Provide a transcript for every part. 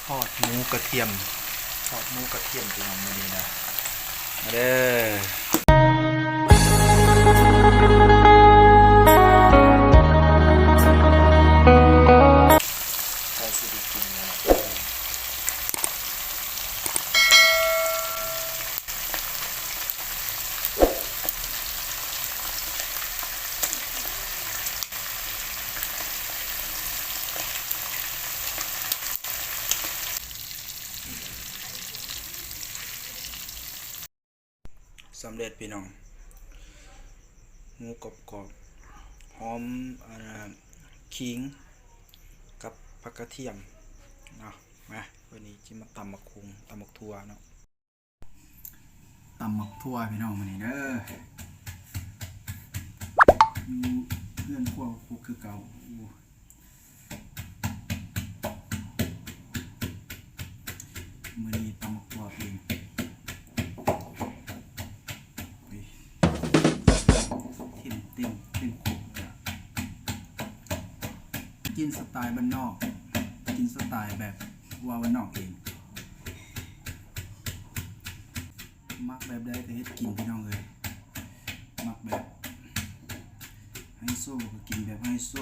ທອດໝູກະທຽມ ທອດໝູກະທຽມ ພີ່ນ້ອງ ມື້ນີ້ນະ ມາເດີ. ໃກ້ຊິໄດ້ກິນແລ້ວ. ສຳເລັດພີ່ນ້ອງ ໝູກອບໆ ຫອມ ອ່າ ຂີງກັບຜັກກະທຽມເນາະ. ມາ ວັນນີ້ຊິມາຕຳໝາກຫຸ່ງ ຕຳໝາກຖົ່ວເນາະ. ຕຳໝາກຖົ່ວພີ່ນ້ອງມື້ນີ້ເດີ ຢູ່ເຮືອນຄົວຄຸກຄືເກົ່າ. ມື້ນີ້ຕຳໝາກຖົ່ວເປັນ ເຕັມເຕັມເຕັມຄົກ ກິນສະໄຕບ້ານນອກ ກິນສະໄຕແບບວ່າບ້ານນອກເອງ. ມັກແບບໃດກໍເຮັດກິນພີ່ນ້ອງເອີຍ. ມັກແບບໄຮໂຊກໍກິນແບບໄຮໂຊ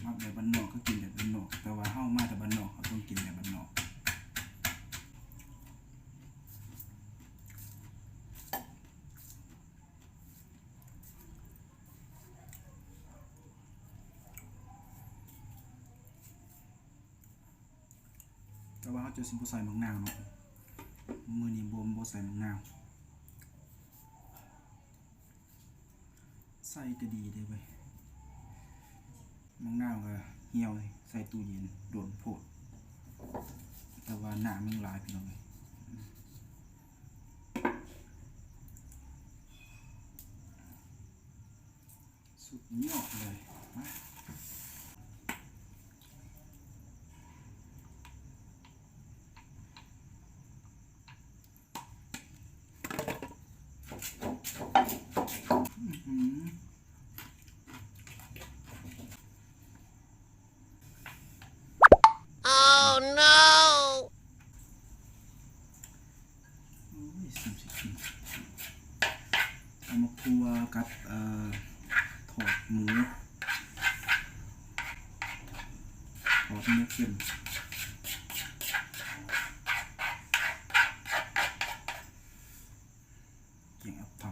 ມັກແບບບ້ານນອກກໍກິນແບບບ້ານນອກ ແຕ່ວ່າເຮົາມາແຕ່ບ້ານນອກ ເຮົາຕ້ອງກິນແບບບ້ານນອກ. ແຕ່ວ່າເຮົາຈະຊິບໍ່ໃສ່ໝາກນາວເນາະ ມື້ນີ້ບໍ່ ບໍ່ໃສ່ໝາກນາວ. ໃສ່ກໍດີເດ້ເວີຍ ໝາກນາວກໍຫ່ຽວໃສ່ຕູ້ເຢັນດົນໂພດ ແຕ່ວ່ານ້ຳມັນຫຼາຍພີ່ນ້ອງເອີຍ. ສຸດຍອດເລີຍ ມາ. ໂອ້ຍ ສ່ຳຊິກິນ ເອົາໝາກຖົ່ວກັບ ເອີ ທອດໝູ ທອດໝູເຄັມ. ແກງອັບທຳ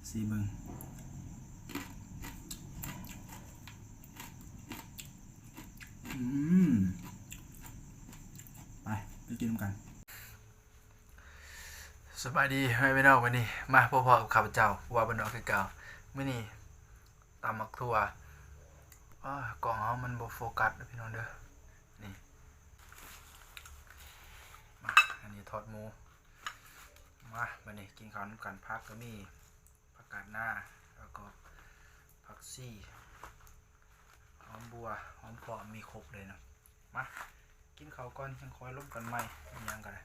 ຊີມເບິ່ງ. ອືມ ໄປ ໄປກິນນຳກັນ. ສະບາຍດີພໍ່ແມ່ພີ່ນ້ອງ ມື້ນີ້ມາພົບພໍ້ກັບຂ້າພະເຈົ້າ ຜູ້ວ່າບ້ານນອກຄືເກົ່າ. ມື້ນີ້ຕຳໝາກຖົ່ວ ອ້າ ກ້ອງເຮົາມັນບໍ່ໂຟກັສເດີພີ່ນ້ອງເດີ. ນີ້ ມາ ອັນນີ້ທອດໝູ. ມາ ບາດນີ້ກິນເຂົ້ານຳກັນ. ຜັກກໍມີ ຜັກກາດນາ ແລ້ວກໍຜັກຊີ ຫອມບົ່ວ ຫອມປ້ອມ ມີຄົບເລີຍເນາະ. ມາ ກິນເຂົ້າກ່ອນ ຈັ່ງຄ່ອຍລົມກັນໃໝ່ ອີ່ຫຍັງກໍໄດ້.